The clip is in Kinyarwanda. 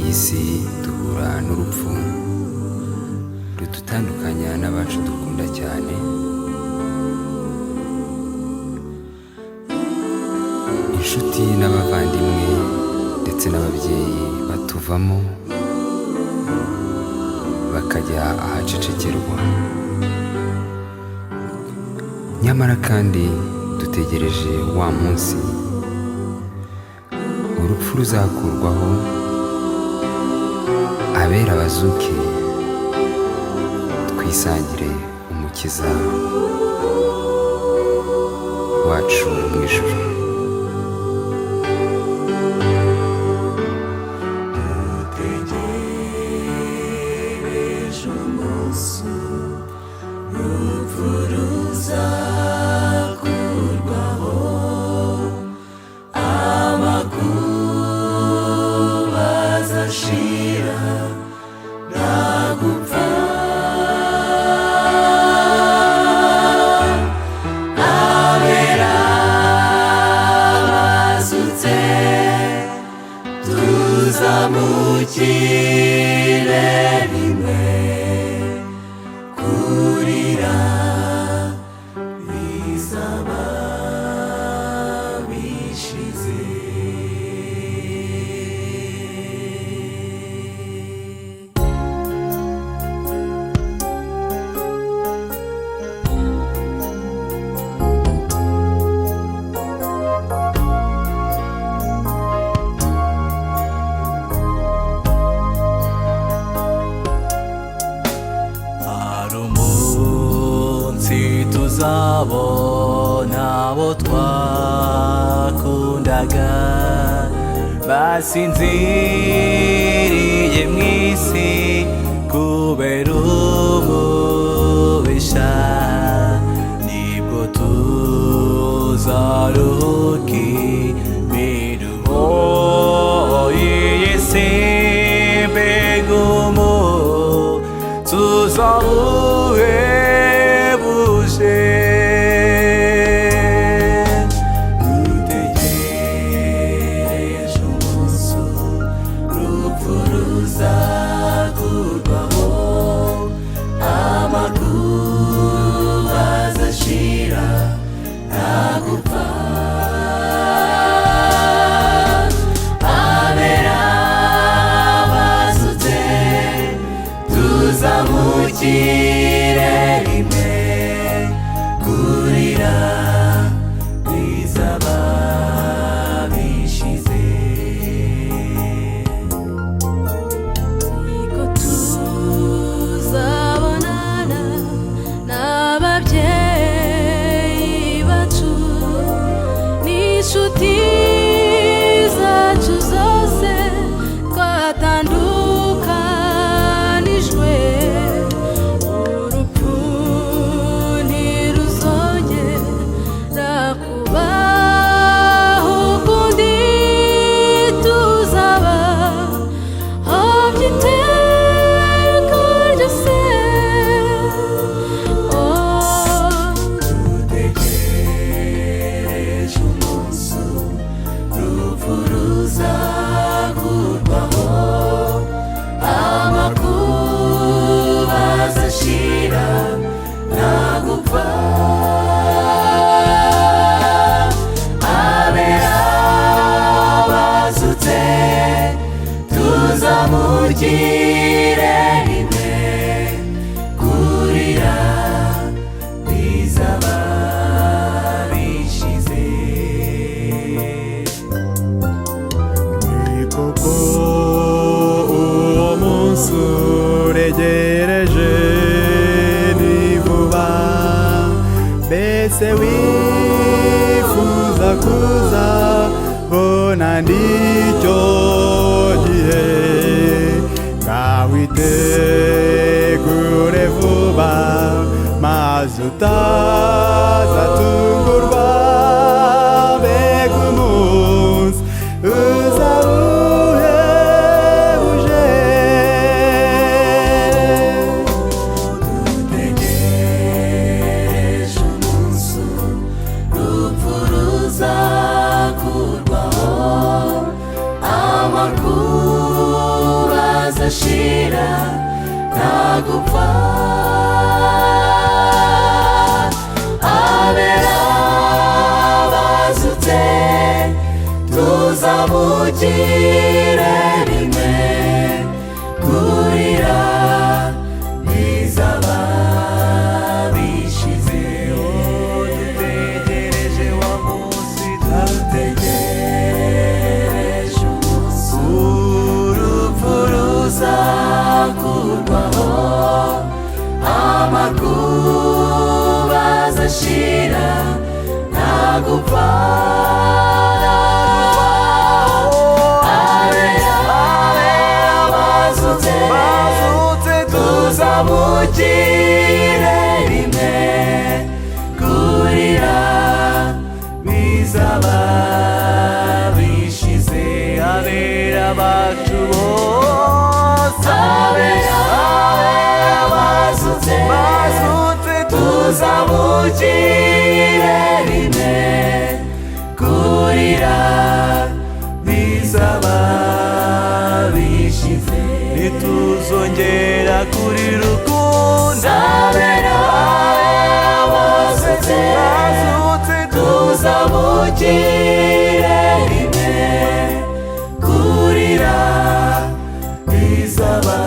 Iyi si duhura n'urupfu rudutandukanya n'abacu dukunda cyane. Inshuti n'abavandimwe ndetse n'ababyeyi batuvamo bakajya ahacecekerwa. Nyamara kandi dutegereje wa munsi urupfu ruzakurwaho, abera bazuke, twisangire Umukiza wacu mu ijuru. Dutegereje umunsi urupfu ruzakurwaho, amakuba azashira, nta gupfa. Abera bazutse tuzamukire rimwe, kurira bizaba bishize. Hari umunsi tuzabona abo twakundaga basinziriye mu isi kubera umubisha, nibwo tuzaruhuka imiruho y'iyi si. Mbega umunsi uzawuhebuje! Dutegereje umunsi urupfu ruzakurwaho, amakuba azashira, nta gupfa. Abera bazutse tuzamukire rimwe, kurira bizaba bishize. Niko tuzabonana n'ababyeyi bacu n'inshuti zacu zose twatandukanijwe. Urupfu ntiruzongera kubaho ukundi, tuzaba iteka ryose. Oh. Dutegereje umunsi urupfu ruzakurwaho, amakuba azashira, nta gupfa. Abera bazutse tuzamukire rimwe, kurira bizaba bishize. Ni koko uwo munsi uregereje, ni vuba. Mbese wifuza kuza bona n'icyo gihe? Ngaho itegure vuba maze utazatungurwa. Mbega umunsi uzaba uhebuje! Dutegereje umunsi urupfu ruzakurwaho, amakuba azashira nta gupfa. Abera bazutse tuzamukire rimwe, kurira bizaba bishize. Dutegereje wa munsi, Dutegereje umunsi urupfu ruzakurwaho, amakuba azashira nta gupfa. Abera bazutse bazutse tuzamukire rimwe, kurira bizaba bishize. Abera bacu bose, Abera bazutse bazutse tuzamukire rimwe, kurira bizaba bishize. Ntituzongera kurira ukundi. Abera bazutse bazutse tuzamukire rimwe, kurira bizaba.